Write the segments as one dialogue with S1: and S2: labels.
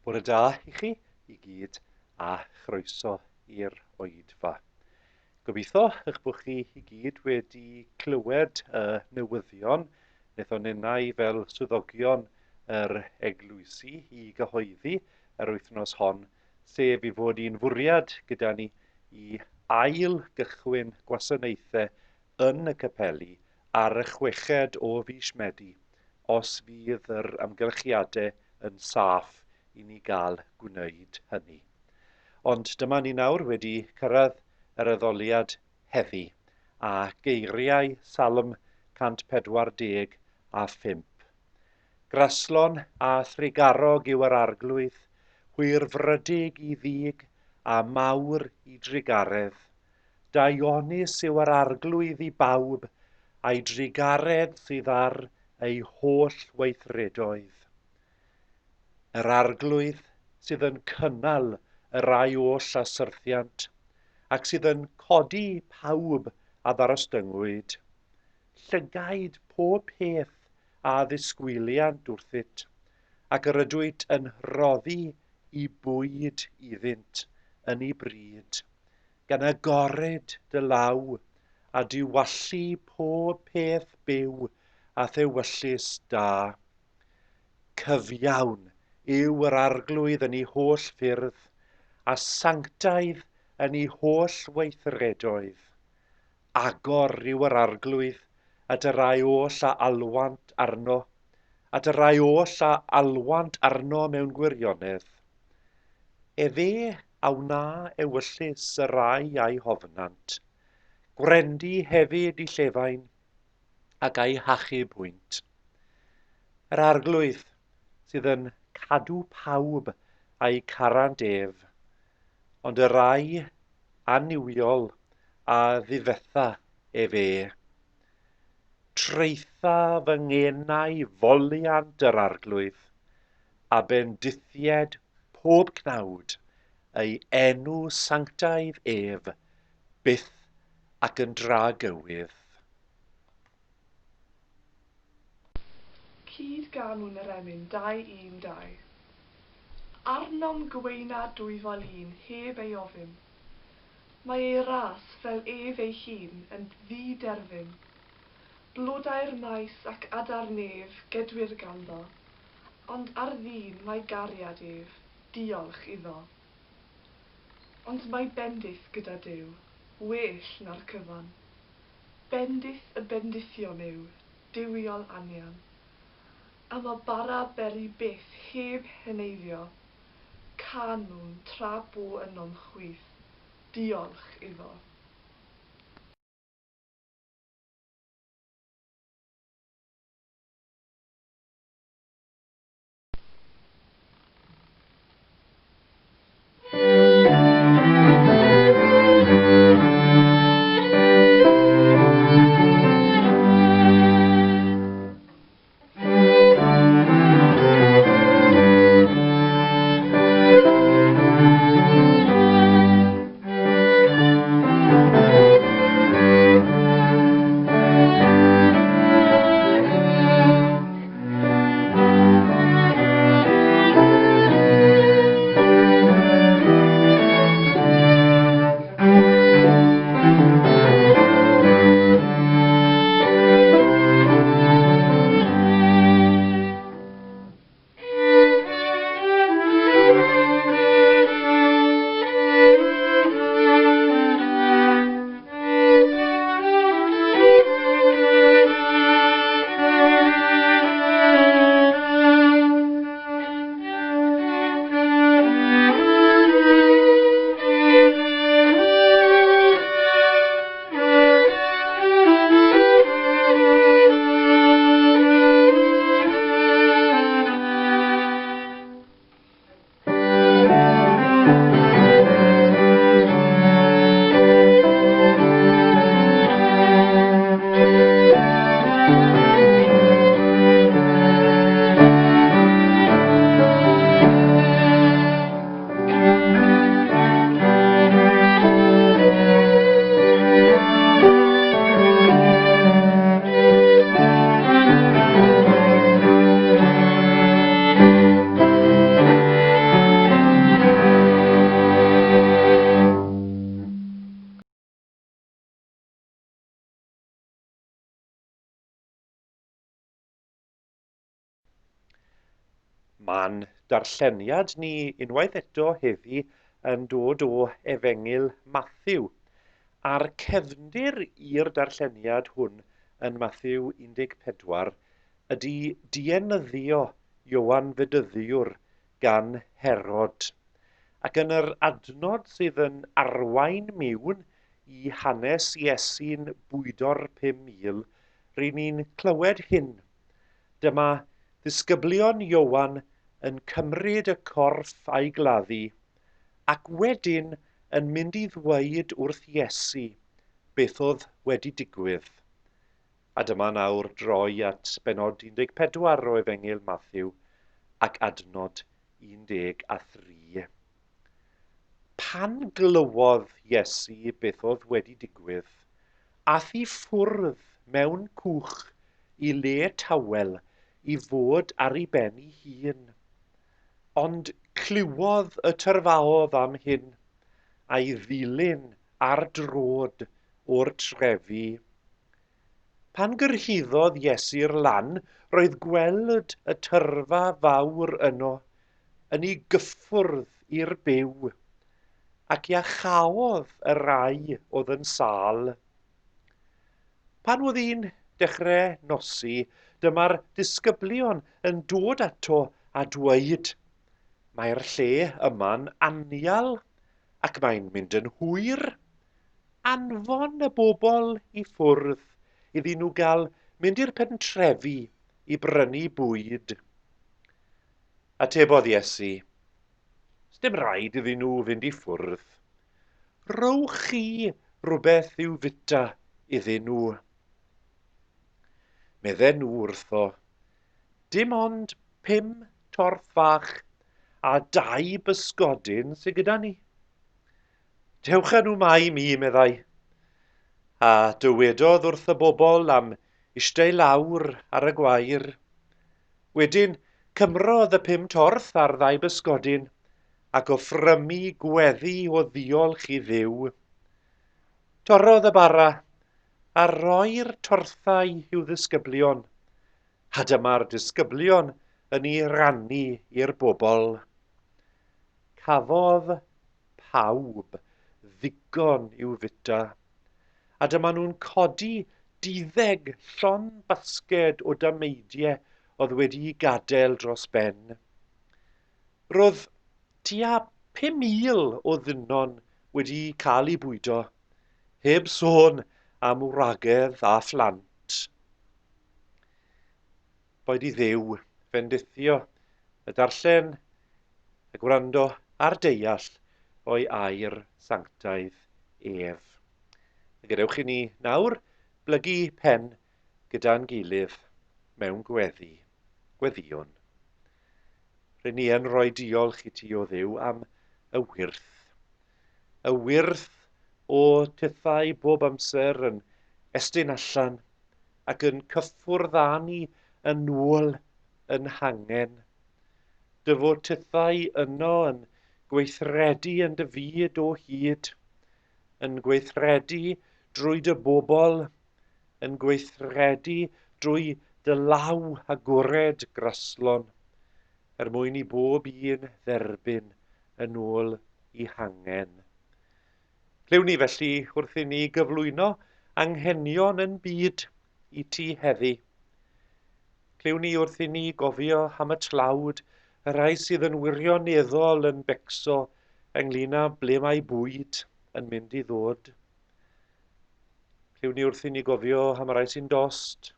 S1: Bore da i chi i gyd a chroeso i'r oedfa. Gobeithio eich bod chi i gyd wedi clywed y newyddion wnaethon ninnau fel swyddogion yr eglwysi i gyhoeddi yr wythnos hon, sef i fod un fwriad gyda ni i ail gychwyn gwasanaethau yn y capeli ar y chweched o fis Medi, os fydd yr amgylchiadau yn saff i ni gael gwneud hynny. Ond dyma ni nawr wedi cyrraedd yr addoliad heddi, a geiriau Salm 145. Graslon a thrugarog yw yr Arglwydd, hwyrfrydig i ddig a mawr i drugaredd. Daionus yw yr Arglwydd i bawb, a'i drugaredd sydd ar ei holl weithredoedd. Yr Arglwydd sydd yn cynnal y rhai oll a syrthiant, ac sydd yn codi pawb a ddarostyngwyd. Llygaid pob peth a ddisgwyliant wrthyt, ac yr ydwyt yn rhoddi i bwyd iddynt yn ei bryd. Gan agored dy law, a diwallu pob peth byw a thewyllys da. Cyfiawn yw yr Arglwydd yn ei holl ffyrdd, a sanctaidd yn ei holl weithredoedd. Agor yw yr Arglwydd at y rhai oll a alwant arno, at y rhai oll a alwant arno mewn gwirionedd. Efe a wna ewyllys y rhai a'i hofnant. Gwrendy hefyd i llefain, ac a'i hachub hwynt. Yr Arglwydd sydd yn cadw pawb a'i carant ef, ond y rhai annuwiol a ddifetha ef e. Traetha fy ngenau foliant yr Arglwydd, a bendithied pob cnawd ei enw sanctaidd ef, byth ac yn dragywydd.
S2: Cyd ganwn yr emyn dau un dau. Arnom gweina dwyfol un heb ei ofyn. Mae ei ras fel ef ei hun yn ddi-derfyn. Blodau'r maes ac adar nef gedwir ganddo, Ond ar ddyn mae gariad ef, diolch iddo. Ond mae bendith gyda Duw, well na'r cyfan. Bendith y bendithion yw duwiol anian. Am a bara beri byth heb heneiddio, Canwn tra bo ynom chwith, diolch iddo.
S1: Ma'n darlleniad ni unwaith eto heddi yn dod o Efengyl Mathew, a'r cefndir i'r darlleniad hwn yn Mathew 14 ydy dienyddio Ioan Fedyddiwr gan Herod. Ac yn yr adnod sydd yn arwain miwn i hanes Iesu'n bwydo'r 5,000, ry'n ni'n clywed hyn, Dyma ddisgyblion Ioan yn cymryd y corff a'i gladdu, ac wedyn yn mynd i ddweud wrth Iesu beth oedd wedi digwydd. A dyma nawr droi at bennod 14 o Efengyl Mathew ac adnod 13. Pan glywodd Iesu beth oedd wedi digwydd, Ath i ffwrdd mewn cwch i le tawel i fod ar ei ben ei hun. Ond clywodd y tyrfaodd am hyn, a'i ddilyn ar droed o'r trefi. Pan gyrhaeddodd Iesu'r lan, roedd gweld y tyrfa fawr yno yn ei gyffwrdd i'r byw, ac iachaodd y rhai oedd yn sâl. Pan oedd hi'n dechrau nosi, dyma'r disgyblion yn dod ato a dweud, Mae'r lle yma'n anial ac mae'n mynd yn hwyr. Anfon y bobl i ffwrdd iddyn nhw gael mynd i'r pentrefi i brynu bwyd. Atebodd Iesu, Sdim rhaid iddyn nhw fynd i ffwrdd. Rhowch chi rywbeth i'w fwyta iddyn nhw. Medden nhw wrtho, Dim ond pum torth fach a dau bysgodyn sydd gyda ni. Dewch â nhw 'ma i mi, meddai. A dywedodd wrth y bobl am eistedd lawr ar y gwair. Wedyn, cymrodd y pum torth a'r ddau bysgodyn, ac offrymu gweddi o ddiolch i Dduw. Torrodd y bara, a roi'r torthau i'w ddisgyblion, a dyma'r disgyblion yn ei rannu i'r bobl. Cafodd pawb ddigon i'w fwyta, a dyma nhw'n codi duddeg llond basged o dameidiau oedd wedi'u gadael dros ben. Roedd tua 5,000 o ddynon wedi cael eu bwydo, heb sôn am wragedd a phlant. Boed i Dduw fendithio y darllen, y gwrando a'r deall o'i air sanctaidd ef. A gadewch i ni nawr blygu pen gyda'n gilydd mewn gweddi. Gweddïwn. Rŷn ni yn rhoi diolch i ti, o Dduw, am y wyrth. Y wyrth o tithau bob amser yn estyn allan ac yn cyffwrdd â ni yn ôl yn hangen. Dy fod tithau yno yn gweithredu yn dy fyd o hyd, yn gweithredu drwy dy bobl, yn gweithredu drwy dy law agored graslon, er mwyn i bob un dderbyn yn ôl i hangen. Clywn ni felly wrth i ni gyflwyno anghenion yn byd i ti heddi. Clywn ni wrth i ni gofio am y tlawd, y rhai sydd yn wirioneddol yn becso ynglyn â ble mae bwyd yn mynd i ddod. Clywn ni wrth i ni gofio am y rhai sy'n dost,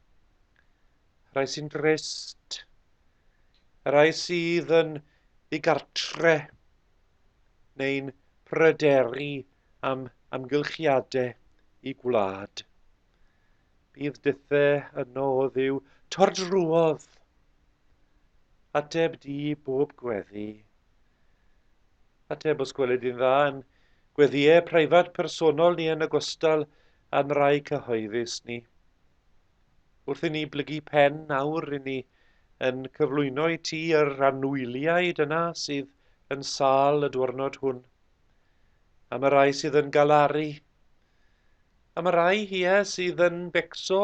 S1: y rhai sy'n drist, y rhai sydd yn ddigartre, neu'n pryderu am amgylchiadau i gwlad. Bydd dithe yno o Dduw, tor drwodd. Ateb di bob gweddi. Ateb os gweled di'n dda yn gweddïau preifat personol ni yn ogystal â'n rhai cyhoeddus ni. Wrth i ni blygu pen nawr, i ni yn cyflwyno i ti yr anwyliaid yna sydd yn sâl y dwrnod hwn, am y rhai sydd yn galaru, am y rhai, ie, sydd yn becso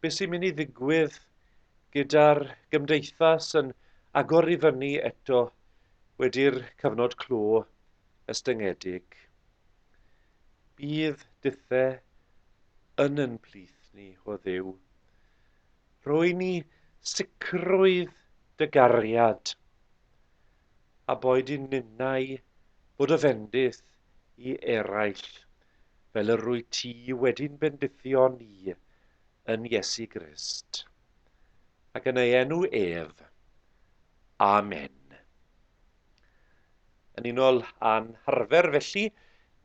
S1: beth sy'n mynd i ddigwydd gyda'r gymdeithas yn agor i fyny eto wedi'r cyfnod clo estyngedig. Bydd dithe yn yn plith ni, o Dduw. Rhoi ni sicrwydd dy gariad, a boed i ninnau fod o fendith i eraill, fel yr wyt ti wedi'n bendithio ni yn Iesu Grist. Ac yn ei enw ef. Amen. Yn unol â'n harfer felly,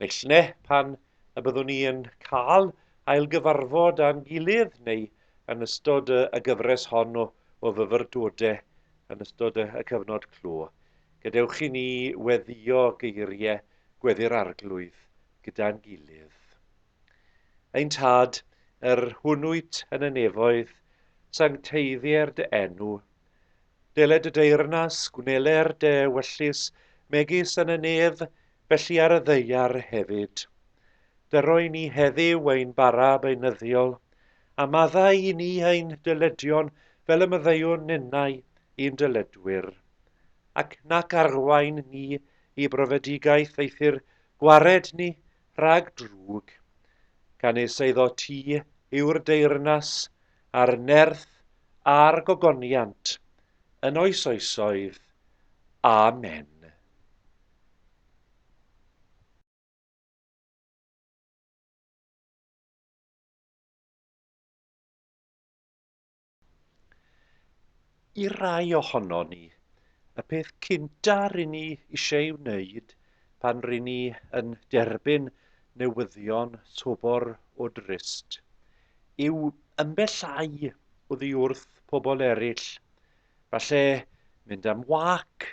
S1: neu pan y byddwn ni yn cael ailgyfarfod â'n gilydd neu yn ystod y, y gyfres hon o, o fyfyrdodau yn ystod y, y cyfnod clo. Gadewch i ni weddio geiriau gweddi'r Arglwydd gyda'n gilydd. Ein Tad, yr hwn wyt yn y nefoedd, sancteiddier dy enw. Deled dy deyrnas, gwneler dy ewyllys, megis yn y nef, felly ar y ddaear hefyd. Dyro i ni heddiw ein bara beunyddiol, a maddau i ni ein dyledion fel y maddeuwn ninnau i'n dyledwyr. Ac nac arwain ni i brofedigaeth eithr gwared ni rhag drwg. Canys eiddo ti yw'r deyrnas, a'r nerth a'r gogoniant yn oes oesoedd. Amen. I rai ohonon ni, y peth cynta rŷn ni eisiau ei wneud pan rŷn ni yn derbyn newyddion sobor o drist yw ymbellhau oddi wrth pobl eraill. Falle mynd am wâc,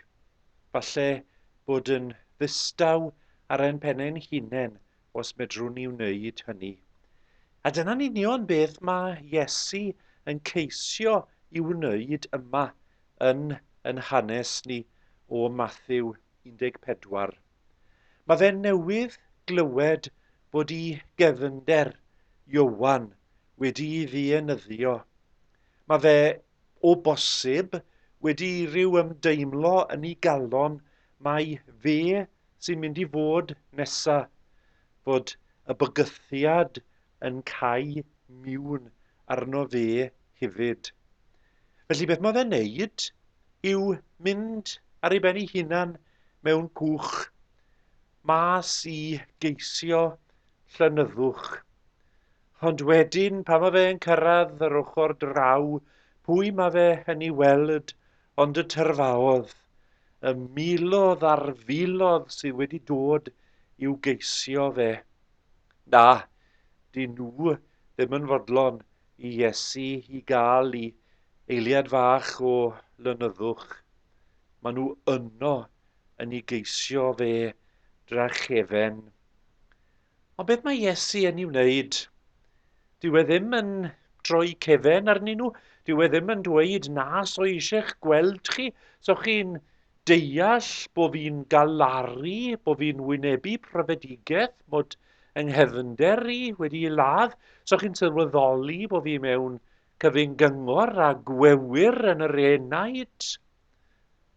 S1: falle bod yn ddistaw ar ein pen ein hunain os medrwn ni wneud hynny. A dyna'n union beth mae Iesu yn ceisio i wneud yma yn yn hanes ni o Mathew 14. Mae fe newydd glywed bod i gefnder Iowan wedi'i ddienyddio. Mae fe, o bosib, wedi rhyw ymdeimlo yn ei galon mai fe sy'n mynd i fod nesa, fod y bygythiad yn cau miwn arno fe hefyd. Felly beth mae fe'n neud yw mynd ar ei ben ei hunan mewn cwch, mas i geisio llenyddwch. Ond wedyn, pan mae fe'n cyrraedd yr ochr draw, pwy mae fe yn ei weld ond y tyrfaodd, y milodd a'r filodd sydd wedi dod i'w geisio fe. Na, dyn nhw ddim yn fodlon i Iesu i gael i eiliad fach o lenyddwch. Maen nhw yno yn ei geisio fe drachefen. Ond beth mae Iesu yn ei wneud? Dyw e ddim yn troi cefen arnyn nhw. Dyw e ddim yn dweud na so eisiau'ch gweld chi. So chi'n deall bo fi'n galaru, bo fi'n wynebu profedigaeth, mod yng nghefnder i wedi ei ladd. So chi'n sylweddoli bo fi mewn cyfyng gyngor a gwewyr yn yr enaid,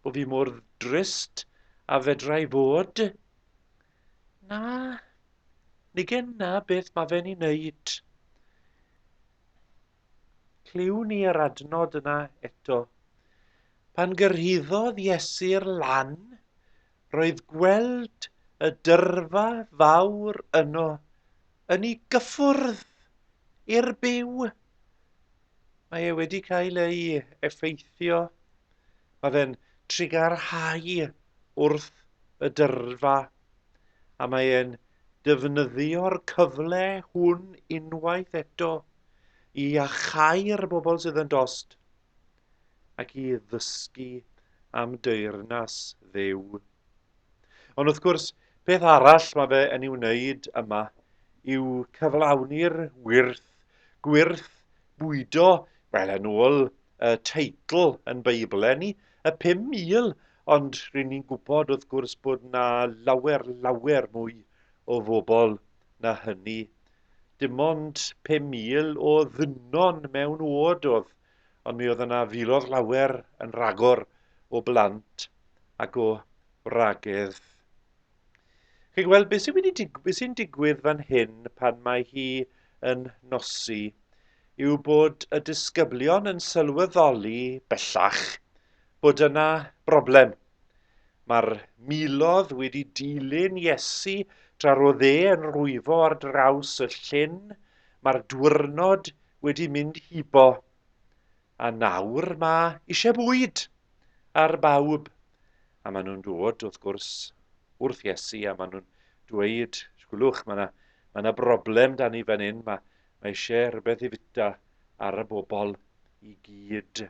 S1: bo fi mor drist a fedrai fod. Na, nige na beth mae fe'n ei wneud. Clywn ni yr adnod yna eto. Pan gyrhaeddodd Iesu'r lan, roedd gweld y dyrfa fawr yno yn ei gyffwrdd i'r byw. Mae e wedi cael ei effeithio. Mae fe'n trugarhau wrth y dyrfa, a mae e'n defnyddio'r cyfle hwn unwaith eto i iachau'r bobl sydd yn dost ac i ddysgu am deyrnas Dduw. Ond wrth gwrs, peth arall mae fe yn ei wneud yma yw cyflawni'r wyrth, gwyrth bwydo, wel, yn ôl y teitl yn Beibl ni, y 5,000, ond rŷn ni'n gwybod wrth gwrs bod na lawer, lawer mwy o fobl na hynny. Dim ond 5,000 o ddynon mewn ôd oedd, ond mi oedd yna filoedd lawer yn rhagor o blant ac o wragedd. Chi'n gweld beth sy'n wedi dig beth sy'n digwydd fan hyn pan mae hi yn nosi yw bod y disgyblion yn sylweddoli bellach bod yna broblem. Mae'r milodd wedi dilyn Iesu tra roedd e yn rwyfo ar draws y llyn, mae'r dwyrnod wedi mynd hibo. A nawr mae eisiau bwyd ar bawb. A maen nhw'n dod, wrth gwrs, wrth Iesu, a maen nhw'n dweud, sgwlwch, mae yna mae yna broblem dan ni fan hyn, mae, mae eisiau rhywbeth i fita ar y bobl i gyd.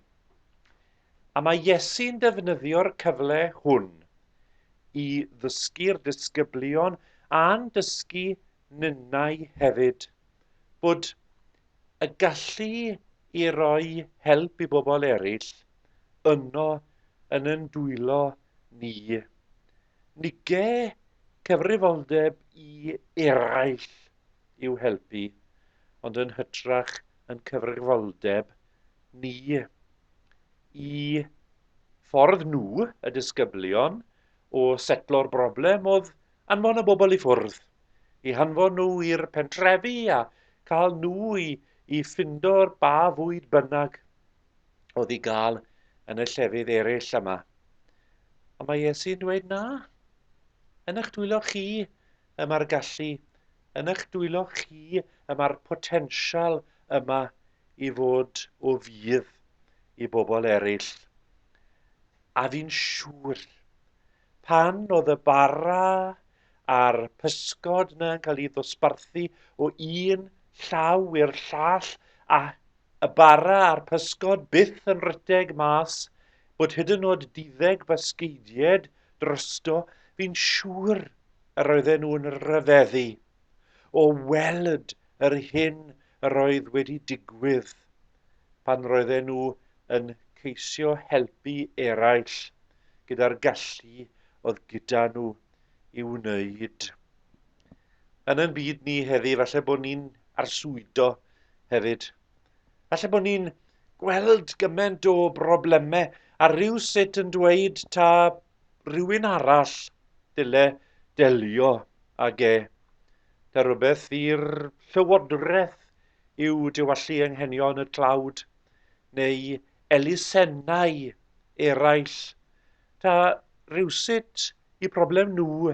S1: A mae Iesu'n defnyddio'r cyfle hwn i ddysgu'r disgyblion a'n dysgu ninnau hefyd bod y gallu i roi help i bobl eraill yno yn yn dwylo ni. Nige cyfrifoldeb i eraill i'w helpu, ond yn hytrach yn cyfrifoldeb ni. I ffordd nhw, y disgyblion, o setlo'r broblem oedd anfon y bobl i ffwrdd. i hanfon nhw i'r pentrefi a cael nhw i, i ffindo'r ba fwyd bynnag oedd i gael yn y llefydd eraill yma. Ond mae Iesu'n dweud na. Yn eich dwylo chi y mae'r gallu, yn eich dwylo chi y mae'r potensial yma i fod o fudd i bobl eraill. A fi'n siŵr Pan oedd y bara a'r pysgod yna yn cael ei ddosbarthu o un llaw i'r llall, a y bara a'r pysgod byth yn rhedeg mas, bod hyd yn oed duddeg basgeidied drosto, fi'n siŵr yr oedden nhw'n rhyfeddu o weld yr hyn yr oedd wedi digwydd pan roedden nhw yn ceisio helpu eraill gyda'r gallu oedd gyda nhw i wneud. Yn ein byd ni heddi, falle bod ni'n arswydo hefyd. Falle bod ni'n gweld gymaint o broblemau a rhyw sut yn dweud ta rhywun arall dyle delio ag e. Ta rhywbeth i'r llywodraeth yw diwallu anghenion y tlawd neu elusennau eraill, ta rywsut i problem nhw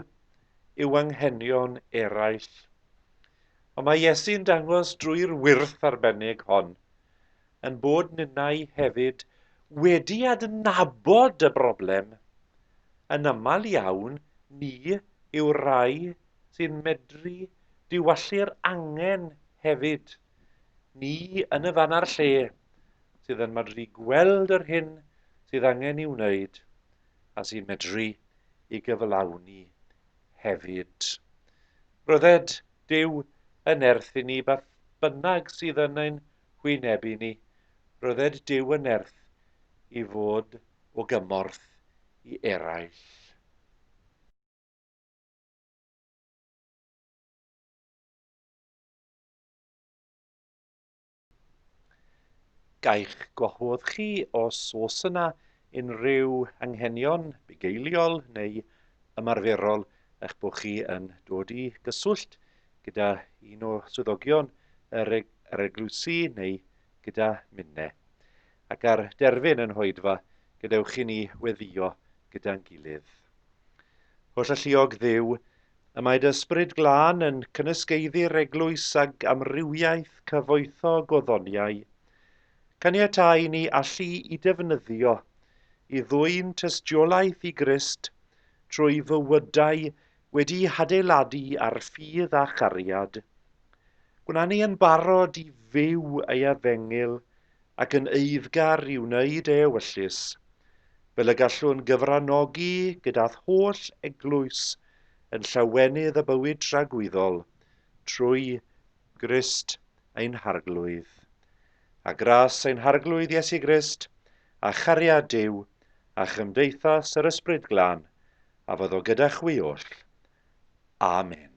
S1: yw anghenion eraill. Ond mae Iesu'n dangos drwy'r wyrth arbennig hon, yn bod ninnau hefyd wedi adnabod y broblem. Yn aml iawn, ni yw'r rhai sy'n medru diwallu'r angen hefyd. Ni yn y fan a'r lle sydd yn medru gweld yr hyn sydd angen i'w wneud a sy'n medru i gyflawni hefyd. Rhydded Duw yn nerth i ni beth bynnag sydd yn ein hwynebu ni. Rhydded Duw yn nerth i fod o gymorth i eraill. Gai'ch gwahodd chi os oes yna unrhyw anghenion bugeiliol neu ymarferol eich bod chi yn dod i gyswllt gyda un o swyddogion yr, yr eglwysi neu gyda minne. Ac ar derfyn yn hoedfa, gadewch i ni weddio gyda'n gilydd. Holl alluog Dduw, Y mae dy Ysbryd Glân yn cynysgaeddu'r eglwys ag amrywiaeth cyfoethog o ddoniau. Caniatâ i ni allu i defnyddio i ddwyn tystiolaeth i Grist trwy fywydau wedi'u hadeiladu ar ffydd a chariad. Gwna ni yn barod i fyw ei efengyl ac yn eiddgar i wneud ei ewyllys, fel y gallwn gyfranogi gyda'th holl eglwys yn llawenydd y bywyd tragwyddol, trwy Grist ein Harglwydd. A gras ein Harglwydd Iesu Grist, a chariad Duw, a chymdeithas yr Ysbryd Glân, a fyddo gyda chwi oll. Amen.